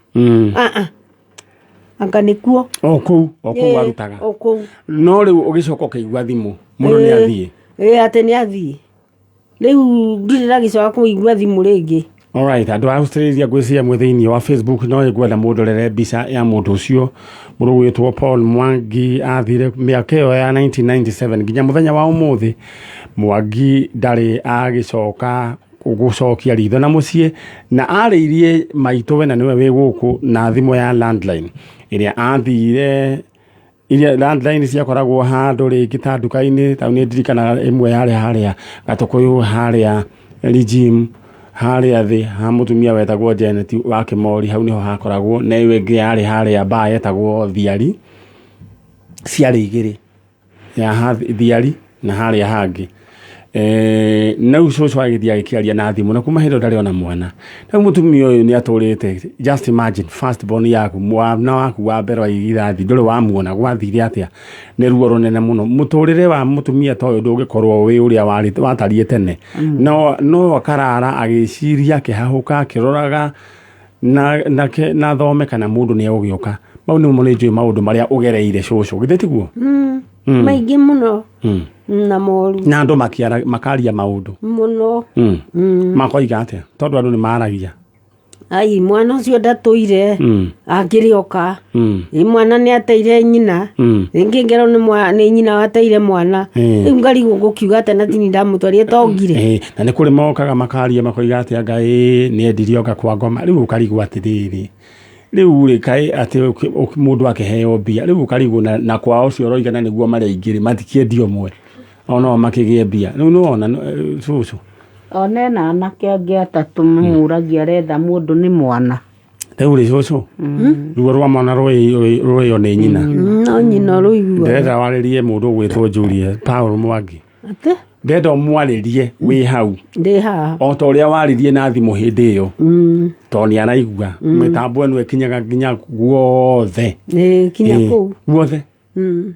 Anga nĩkuo. O kũu, o kũu arutaga. O kũu. No rĩu ũgĩcoka ũkĩigua thimũ, mũndũ nĩ athiĩ. Ĩĩ, atĩ nĩ athiĩ. Rĩu ndirĩ ndagĩcoka kũigua thimũ rĩngĩ. Alright, andũ a Australia ngwĩciria mwĩ thĩinĩ wa Facebook no ngwenda mũndorere mbica ya mũndũ ũcio mũndũ gwĩtwo Paul Mwangi athire mĩaka ĩyo ya 1997 nginya mũthenya wa ũmũthĩ. Mwangi ndarĩ agĩcoka gũcokia ritho na mũciĩ, na arĩirie maitũ we na nĩwe wĩ gũkũ na thimũ ya landline ĩrĩa athire, iria landline ciakoragwo handũ rĩngĩ ta nduka-inĩ, ta nĩ ndirikanaga ĩmwe yarĩ harĩa Gatũkũyũ, harĩa Rijim, Harĩa thĩ ha mũtumia wetagwo Janet wa Kĩmori, hau nĩho hakoragwo, na ĩyo ĩngĩ yarĩ harĩa mbaa yetagwo Thiari, ciarĩ igĩrĩ, ya Thiari na harĩa hangĩ. Na rĩu cũcũ agĩthiĩ agĩkĩaria na thimũ, na kuma hĩndĩ ĩyo ndarĩ ona mwana. Rĩu mũtumia ũyũ nĩ atũrĩte, just imagine first born yaku, mwana waku wa mbere wa irigithathi ndũrĩ wamuona, gwathire atĩa? Nĩ ruo rũnene mũno. Mũtũrĩre wa mũtumia ta ũyũ ndũngĩkorwo wĩ ũrĩa watariĩ tene. No akarara agĩciria, akĩhahũka, akĩroraga na thome kana mũndũ nĩ egũgĩũka. Mau nĩmo nĩ njũĩ maũndũ marĩa ũgereire cũcũ, githĩ tiguo? Maingĩ mũno. Na moru. Na andũ makaria maũndũ. Mũno. Makoiga atĩa? Tondũ andũ nĩ maragia. Ai, mwana ũcio ndatũire. Akĩrĩ oka. Ĩ mwana nĩ ateire nyina. Rĩngĩ ngerwo nĩ nyina wateire mwana. Rĩu ngarigwo ngũkiuga atĩa na tini ndamũtwarire tongire. Na nĩ kũrĩ mokaga makaria makoiga atĩa Ngai nĩ endirie oka kwa ngoma. Rĩu ũkarigwo atĩrĩrĩ. Rĩu rĩ kaĩ atĩ mũndũ akĩheo mbia. Rĩu ũkarigwo na kwao ũcio ũroiga na nĩguo marĩ aingĩ rĩ, matikĩendio ũmwe. Ona o makĩgĩe mbia. Rĩu nĩwona, cũcũ. Ona ena anake angĩ atatũ mamũragia aretha mũndũ nĩ mwana. Rĩu rĩ cũcũ, ruo rwa mwana rũĩo nĩ nyina. No nyina rũiguaga. Ndĩrenda warĩrie mũndũ ũgwĩtwo Juliet Paul Mwangi. Atĩ? Ndĩrenda ũmwarĩrie wĩ hau. Ndĩ haha. O ta ũrĩa waririe na thimũ hĩndĩ ĩyo. Tondũ nĩ araigua. Mĩtambo ĩno ĩkinyaga nginya guothe. Ĩĩ, kinya kũu. Guothe.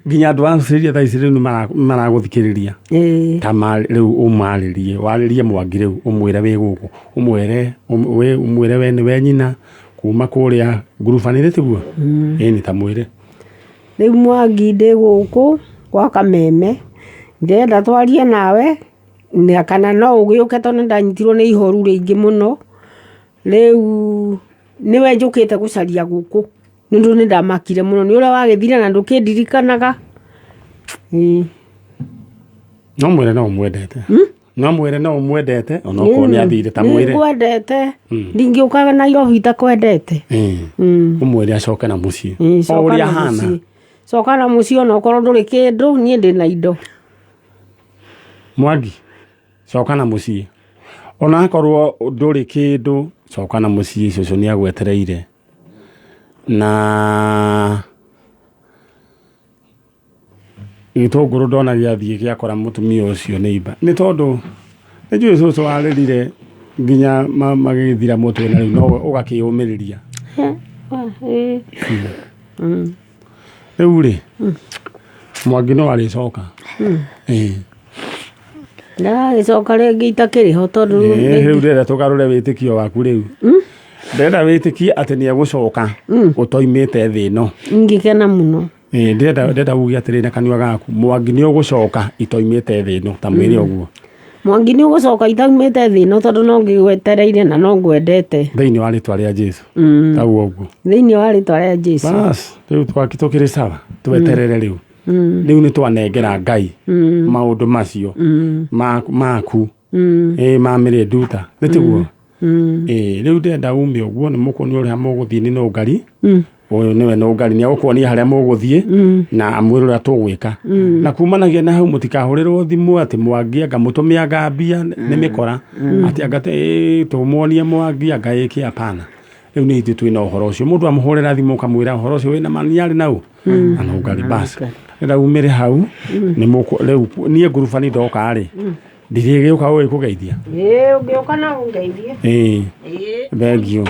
Nginya andũ a Australia thaa ici rĩu nĩ maragũthikĩrĩria. Ta rĩu ũmarĩrie, warĩrie Mwangi rĩu, ũmwĩre wĩ gũkũ, ũmwĩre we nĩwe nyina kuma kũrĩa ngurubanĩ rĩ tiguo? Ĩĩ nĩ ta mwĩre. Rĩu Mwangi ndĩ gũkũ gwa Kameme, ndĩrenda twarie nawe, na kana no ũgĩũke tondũ nĩndanyitirwo nĩ ihoru rĩingĩ mũno. Rĩu nĩwe njũkĩte gũcaria gũkũ, nĩ ũndũ nĩndamakire mũno, nĩ ũrĩa wagĩthire na ndũkĩndirikanaga. No mwĩre no ũmwendete. No mwĩre no ũmwendete, onokorwo nĩ athire ta mwĩre. Nĩngwendete. Ndingĩũkaga Nairobi itakwendete. Ũmwĩre acoke na mũciĩ. O Coka ũrĩa na ahana. mũciĩ. Coka na mũciĩ onokorwo ndũrĩ kĩndũ, niĩ ndĩna indo. Mwangi, coka na mũciĩ. Onakorwo ndũrĩ kĩndũ, coka na mũciĩ, cũcũ nĩ agwetereire. Na gĩtũngũrũ ndona gĩathiĩ gĩakora mũtumia ũcio nĩ imba. Nĩ tondũ nĩ njũĩ cũcũ arĩrire nginya magĩthira mũtwe na rĩu no ũgakĩũmĩrĩria. Rĩu rĩ, Mwangi no arĩcoka. Ndaragĩcoka rĩngĩ itakĩrĩ ho tondũ Rĩu ndĩrenda tũgarũre wĩtĩkio waku rĩu. Ndĩrenda wĩtĩkie atĩ nĩ egũcoka ũtoimĩte thĩ ĩno. Ingĩkena mũno. Ndĩrenda uge atĩrĩ na kanua gaku, Mwangi nĩ ũgũcoka itoimĩte thĩ ĩno, ta mwĩre ũguo. Mwangi nĩ ũgũcoka itaumĩte thĩ ĩno tondũ no ngĩgwetereire na no ngwendete. Thĩinĩ wa rĩtwa rĩa Jesũ. Tau ũguo. Thĩinĩ wa rĩtwa rĩa Jesũ. Bas, rĩu tũkĩrĩ sawa, tweterere rĩu. Rĩu nĩ twanengera Ngai maũndũ macio maku. Ma mĩrĩ nduta. Nĩ tiguo? Rĩu ndĩrenda ume ũguo, nĩ mũkuonio ũrĩa mũgũthiĩ nĩ Nũngari. Ũyũ nĩwe Nũngari, nĩ egũkuonia harĩa mũgũthiĩ na amwĩre ũrĩa tũgwĩka. Na kumanagia na hau mũtikahũrĩrwo thimũ atĩ Mwangi anga mũtũme anga mbia nĩ mĩkora. Atĩ anga tũmuonie Mwangi anga ĩke hapana. Rĩu nĩ ithuĩ twĩna ũhoro ũcio. Mũndũ amũhũrĩra thimũ ũkamwĩra ũhoro ũcio wĩna mani arĩ nau. Na Nũngari bas. Rĩrĩa umĩre hau, nĩ mũkũ, rĩu niĩ ngurubani ndoka rĩ, ndirĩgĩũka ũĩ kũgeithia? Ĩĩ, ũngĩũka no ũngeithie. Thengiũ.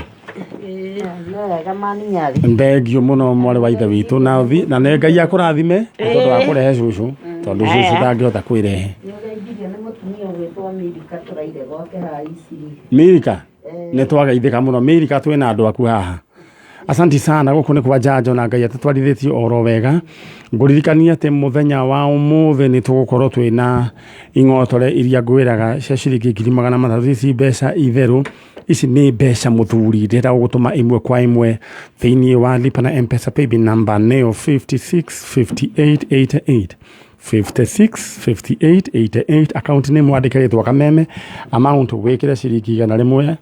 Thengiũ mũno mwarĩ wa ithe witũ, na ũthi, na nĩ Ngai akũrathime nĩ tondũ wa kũrehe cũcũ, tondũ cũcũ ndangĩhota kwĩrehe. Nĩ ũgeithirio nĩ mũtumia ũgwĩtwo Milika tũraire gwake haha Isiri. Milika? Nĩ twageithĩka mũno. Milika, twĩna andũ aku haha. Asanti sana, gũkũ nĩ kwa Njanjo na Ngai atũtwarithĩtie oro wega. Ngũririkania atĩ mũthenya wa ũmũthĩ nĩ tũgũkorwo twĩna ing'otore iria ngwĩraga cia ciringi ngiri magana matatũ, ici mbeca itherũ, ici nĩ mbeca mũthuri, ndĩrenda gũgũtũma ĩmwe kwa ĩmwe thĩinĩ wa Lipa na M-Pesa paybill number nĩyo 565888. 565888, account name wandĩke rĩtwa Kameme, amount wĩkĩre ciringi igana rĩmwe,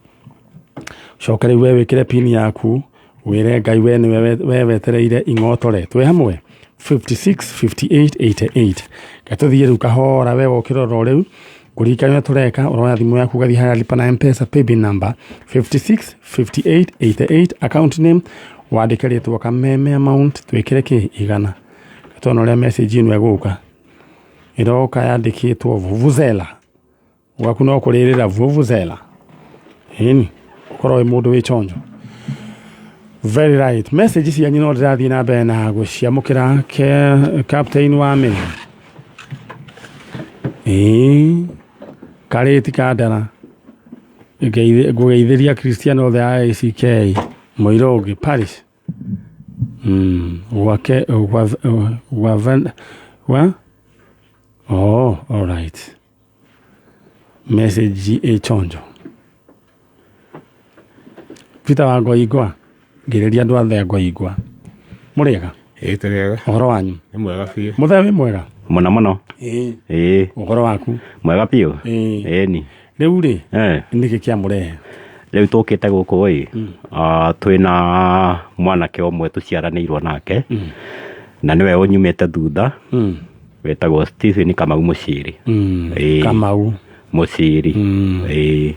coke rĩu we wĩkĩre pin yaku, wĩre Ngai we nĩwe we wetereire ing'otore. Twĩ hamwe 565888. Reke tũthiĩ rĩu kahora, we wokĩra oro rĩu. Ngũririkania tũreka ũroya thimũ yaku ũgathiĩ harĩa lipa na Mpesa paybill number 56 58 88 account name wandĩke rĩtwa Kameme amount twĩkĩre kĩ igana. Tuona ũrĩa message ĩno ĩgũka. Ĩroka yandĩkĩtwo vuvuzela. Gwaku no kũrĩrĩra vuvuzela. Ĩni ũkorwo wĩ mũndũ wĩ chonjo. Very right. Message cianyu no ndĩrathiĩ na mbere na gũciamũkĩra ke captain wa meri. Ĩĩ karĩti ka ndara. Ngũgeithĩria Christian othe a ACK Mũirũngĩ Parish. Gwake gwa gwa gwa Oh, all right. Message ĩ chonjo. Peter wa Ngoingwa ngĩrĩria andũ othe a Ngoingwa. Mũrĩega? Ĩĩ tũrĩega. Ũhoro wanyu? Nĩ mwega biũ. Mũthee wĩ mwega? Mũno mũno. Ĩĩ. Ĩĩ. Ũhoro waku? Mwega biũ. Ĩĩ. Ĩni. Rĩu rĩ, Eh. nĩkĩ kĩamũrehe? Rĩu tũkĩte gũkũ ĩ, twĩna mwanake ũmwe tũciaranĩirwo nake na nĩwe ũnyumĩte thutha wĩtagwo Stephen Kamau Mũciri. Ĩĩ. Kamau. Mũciri. Ĩĩ.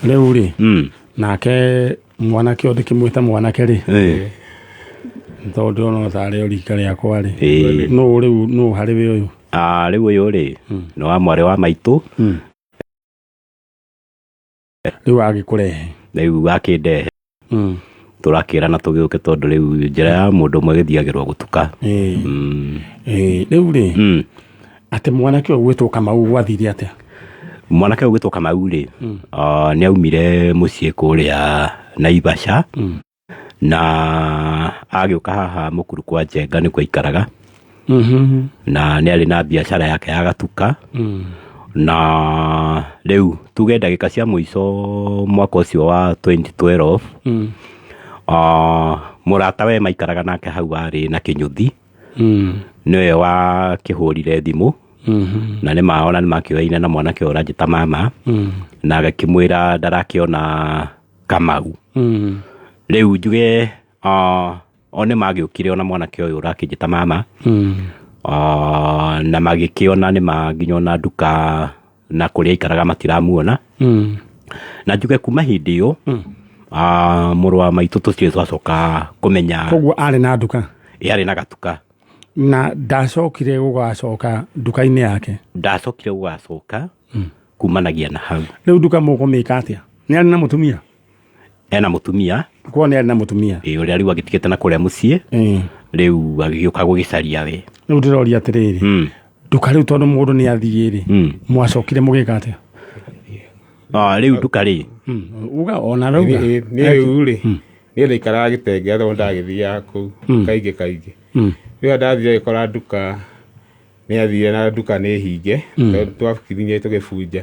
Rĩu rĩ, nake mwanake ũyũ ndĩkĩmwĩte mwanake rĩ, tondũ ndĩrona tarĩ o rika rĩakwa rĩ, Ĩĩ. nũ rĩu nũ harĩ we ũyũ? Rĩu ũyũ rĩ, nĩ wa mwarĩ wa maitũ. Rĩu agĩkũrehe. Rĩu akĩndehe. Tũrakĩrana tũgĩũke tondũ rĩu njĩra ya mũndũ ũmwe ĩgĩthiagĩrwo gũtuka. Ĩĩ, rĩu rĩ, atĩ mwanake ũyũ gwĩtwo Kamau gwathire atĩa? Mwanake ũyũ gwĩtwo Kamau rĩ, nĩ aumire mũciĩ kũrĩa Naivasha na agĩũka haha Mũkuru kwa Njenga nĩkuo aikaraga na nĩ arĩ na biacara yake ya gatuka na rĩu tuge ndagĩka cia mũico mwaka ũcio wa 2012 mũrata we maikaraga nake hau arĩ na kĩnyũthi nĩwe wakĩhũrire thimũ na nĩ ma ona nĩ makĩoyaine na mwanake ũyũ ũranjĩta mama na agĩkĩmwĩra ndarakĩona Kamau. Rĩu njuge o nĩ magĩũkire ona mwanake ũyũ ũrakĩnjĩta mama na magĩkĩona nĩ ma nginya ona nduka na kũrĩa aikaraga matiramuona na njuge kuma hĩndĩ ĩyo mũrũ wa maitũ tũtirĩ twacoka kũmenya. Koguo arĩ na nduka? Ĩ, arĩ na gatuka. Na ndacokire gũgacoka nduka-inĩ yake? Ndacokire gũgacoka kumanagia na hau. Rĩu nduka mũkũmĩka atĩa? Nĩ arĩ na mũtumia? Ena mũtumia. Koguo nĩ arĩ na mũtumia? Ĩ, ũrĩa rĩu agĩtigĩte na kũrĩa mũciĩ. Rĩu agĩgĩũka gũgĩcaria we. Rĩu ndĩroria atĩrĩrĩ, nduka rĩu tondũ mũndũ nĩ athiĩ rĩ, mwacokire mũgĩka atĩa? Rĩu nduka rĩ? Uga ona rauga. Niĩ rĩu rĩ, niĩ ndaikaraga gĩtenge tondũ ndagĩthiaga kũu kaingĩ kaingĩ. Rĩrĩa ndathire ngĩkora nduka nĩ athire na nduka nĩ hinge, tondũ twakinyire tũgĩbunja.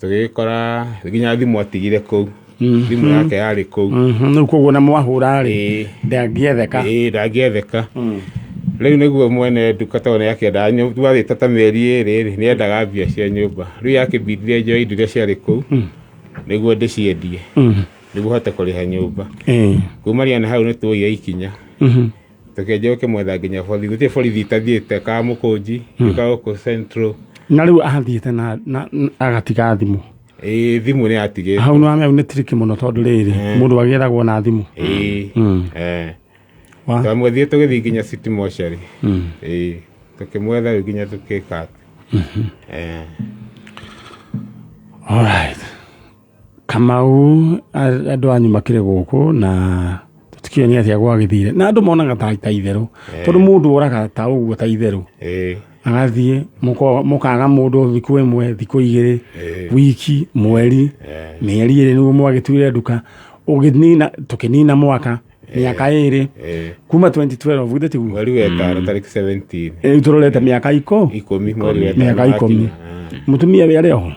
Tũgĩgĩkora nginya thimũ atigire kũu. Thimũ yake yarĩ kũu. Rĩu koguo na mwahũra rĩ, ndangĩetheka. Ĩĩ, ndangĩetheka. Rĩu nĩguo mwene nduka tondũ nĩ akĩendaga twathiĩte ta mĩeri ĩrĩ rĩ, nĩ endaga mbia cia nyũmba. Rĩu yakĩbindire njoe indo iria ciarĩ kũu, nĩguo ndĩciendie. Nĩguo hote kũrĩha nyũmba. Kumania na hau nĩ tuoire ikinya. Tũkĩanjia gũkĩmwetha nginya borithi. Gũtirĩ borithi itathiĩte, ka Mũkũnji, ka gũkũ Central. Na rĩu athiĩte na agatiga thimũ. Ĩĩ, thimũ nĩ atigĩte. Hau nĩ wamenya nĩ tricky mũno tondũ rĩrĩ, mũndũ agĩethagwo na thimũ. Ĩĩ. Twamwethire tũgĩthiĩ nginya City Mortuary. Ĩĩ, tũkĩmwetha rĩu nginya tũkĩka atĩ. All right. Kamau andũ anyu makĩrĩ gũkũ na tũtikĩũĩ nĩ atĩa gwagĩthire na andũ monaga ta itherũ tondũ mũndũ oraga ta ũguo ta itherũ agathiĩ mũkaga mũndũ thikũ ĩmwe thikũ igĩrĩ wiki mweri mĩeri ĩrĩ nĩguo mwagĩtuire nduka ũgĩnina tũkĩnina mwaka mĩaka ĩrĩ kuma 2012 githĩ tiguo? Mweri wa ĩtano tarĩki 17. Rĩu tũrorete mĩaka ikũmi mweri wa ĩtano mĩaka ikũmi. Mũtumia we arĩ oho?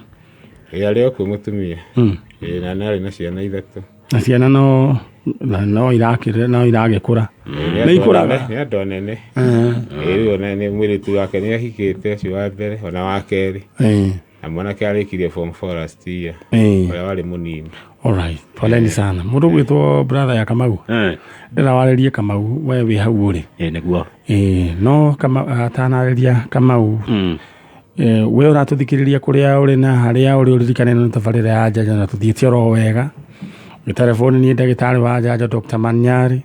Ĩ, arĩ o kuo mũtumia. Ĩ, na nĩ arĩ na ciana ithatũ. Na ciana no no irakĩrĩ no iragĩkũra. Nĩ ikũraga. Nĩ andũ anene. Ĩ, rĩu ona nĩ mũirĩtu wake nĩ ahikĩte ũcio wa mbere ona wa kerĩ. Na mwanake arĩkirie form 4 last year. Ũrĩa warĩ mũnini. All right. Poleni sana. Mũndũ gwĩtwo brother ya Kamau. Ndĩra warĩrie Kamau we wĩ hau ũrĩ. Ĩ, nĩguo. Ĩ, no atanarĩria Kamau. We ũratũthikĩrĩria kũrĩa ũrĩ na harĩa ũrĩ, ũririkane nĩ tabarĩra ya njanjo na tũthiĩte oro wega. Gĩteleboni niĩ ndagĩtarĩ wa njanjo Dr. Manyari,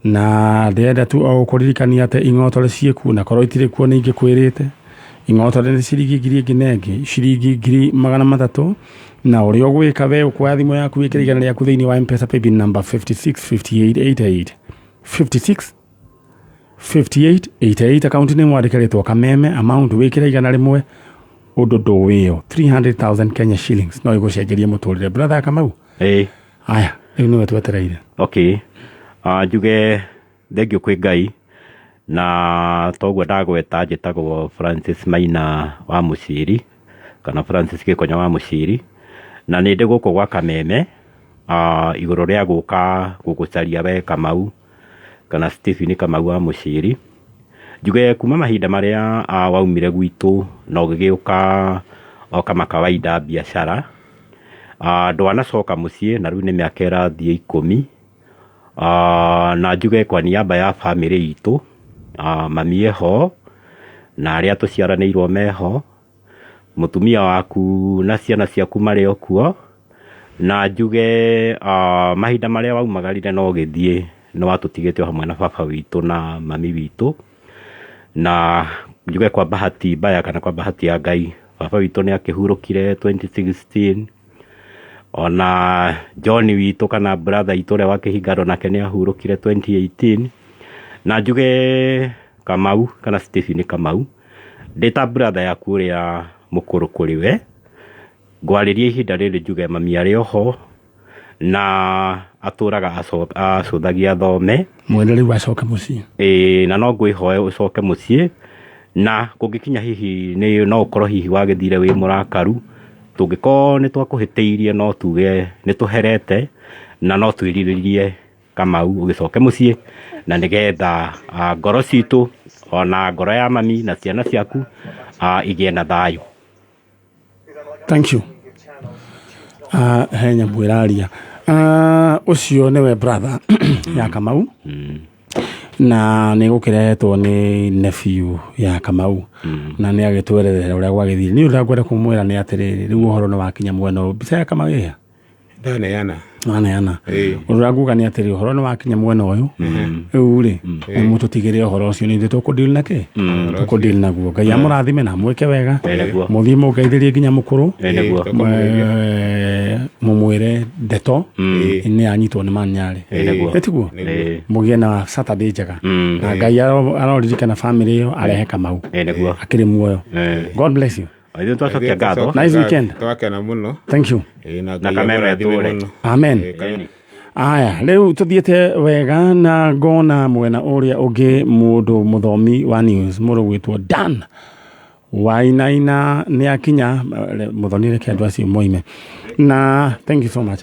na ndĩrenda tu o gũkũririkania atĩ ing'otore ciĩkuo, na korwo itirĩ kuo nĩ ingĩkwĩrĩte. Ing'otore nĩ ciringi ngiri ĩngĩ na ĩngĩ, ciringi 300,000, na ũrĩa ũgwĩka we ũkuoya thimũ yaku wĩkĩre 100 rĩaku thĩinĩ wa M-Pesa paybill number 565888, 56 58 88, akaunti nĩ mwandĩke rĩtwa Kameme, amount wĩkĩre 100, ũndũ ndũwĩyo 300,000 Kenya shillings no ĩgũcenjerie mũtũrĩre. Brother Kamau. Ĩĩ. Aya, rĩu nĩwe twetereire. Okay, njuge thengiũ kwĩ Ngai, na toguo ndagweta, njĩtagwo Francis Maina wa Mũciri kana Francis Gĩkonyo wa Mũciri, na nĩ ndĩ gũkũ gwa Kameme igũrũ rĩa gũka gũgũcaria we Kamau kana Stephen Kamau wa Mũciri. Njuge kuma mahinda marĩa waumire gwitũ na ũgĩgĩũka o kama kawaida biacara, ndwanacoka mũciĩ, na rĩu nĩ mĩaka ĩrathiĩ 10. Na njuge kwa niaba ya bamĩrĩ itũ, mami eho na arĩa tũciaranĩirwo meho, mũtumia waku na ciana ciaku marĩ o kuo, na njuge mahinda marĩa waumagarire na ũgĩthiĩ nĩ watũtigĩte o hamwe na baba witũ na mami witũ, na njuge kwa bahati mbaya kana kwa bahati ya Ngai, baba witũ nĩ akĩhurũkire 2016, ona John witũ kana brother itũ ũrĩa wakĩhingaro nake nĩ ahurũkire 2018. Na njuge Kamau kana Stephen Kamau, ndĩ ta brother yaku ũrĩa mũkũrũ kũrĩ we, ngwarĩria ihinda rĩrĩ njuge mami arĩ oho na atũraga acũthagia thome. Mwene rĩu acoke mũciĩ. Ĩĩ, na no ngwĩhoe ũcoke mũciĩ, na kũngĩkinya hihi nĩ no ũkorwo hihi wagĩthire wĩ mũrakaru, tũngĩkorwo nĩ twakũhĩtĩirie no tuge nĩ tũherete, na no twĩrirĩrie Kamau ũgĩcoke mũciĩ, na nĩgetha ngoro citũ ona ngoro ya mami na ciana ciaku igĩe na thayũ. Thank you. He nyamũ ĩraria. Ũcio nĩwe brother ya Kamau, na nĩ gũkĩrehetwo nĩ nephew ya Kamau, na nĩ agĩtwerethera ũrĩa gwagĩthire. Niĩ ũrĩa ngwenda kũmwĩra nĩ atĩrĩrĩ, rĩu ũhoro nĩ wakinya mwena ũyũ, mbica ya Kamau ĩha? Ndaneana. Waneana. Ĩĩ. Ũndũ ũrĩa nguga nĩ atĩrĩ, ũhoro nĩ wakinya mwena ũyũ rĩu rĩ, mũtũtigĩre ũhoro ũcio, nĩ ithuĩ tũkũdeal na kĩ tũkũdeal naguo. Ngai amũrathime na amwĩke wega. Ĩĩ, nĩguo. Mũthiĩ mũngeithĩrie nginya mũkũrũ. Ĩĩ, nĩguo. Mũmwĩre ndeto Ĩĩ. nĩ anyitwo nĩ manyarĩ. Ĩĩ, nĩguo. Ĩtiguo? Ĩĩ. Mũgĩe na Saturday njega, na Ngai aroririkana family ĩyo, arehe Kamau Ĩĩ, nĩguo. akĩrĩ muoyo. Ĩĩ. God bless you. Ithuĩ twacokia ngatho. Nice weekend. Twakena mũno. Thank you. Ĩĩ, na Na Ngai Kameme amũrathime atũũre. mũno. Amen. Ĩĩ, Kameme. Aya, rĩu tũthiĩte wega na ngona mwena ũrĩa ũngĩ mũndũ mũthomi wa news, mũndũ gwĩtwo Dan Wainaina nĩ akinya. Mũthoni, reke andũ acio moime, na thank you so much.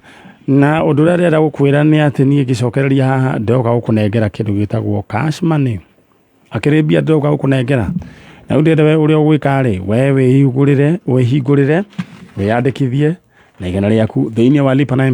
Na ũndũ ũrĩa ndĩrenda gũkwĩra nĩ atĩ niĩ ngĩcokereria haha ndoka gũkũnengera kĩndũ gĩtagwo cash money, akĩrĩ mbia ndĩroka gũkũnengera, na rĩu ndĩrenda we ũrĩa ũgwĩka rĩ, we wĩhingũrĩre wĩhingũrĩre, wĩyandĩkithie na 100 rĩaku thĩinĩ wa Lipa na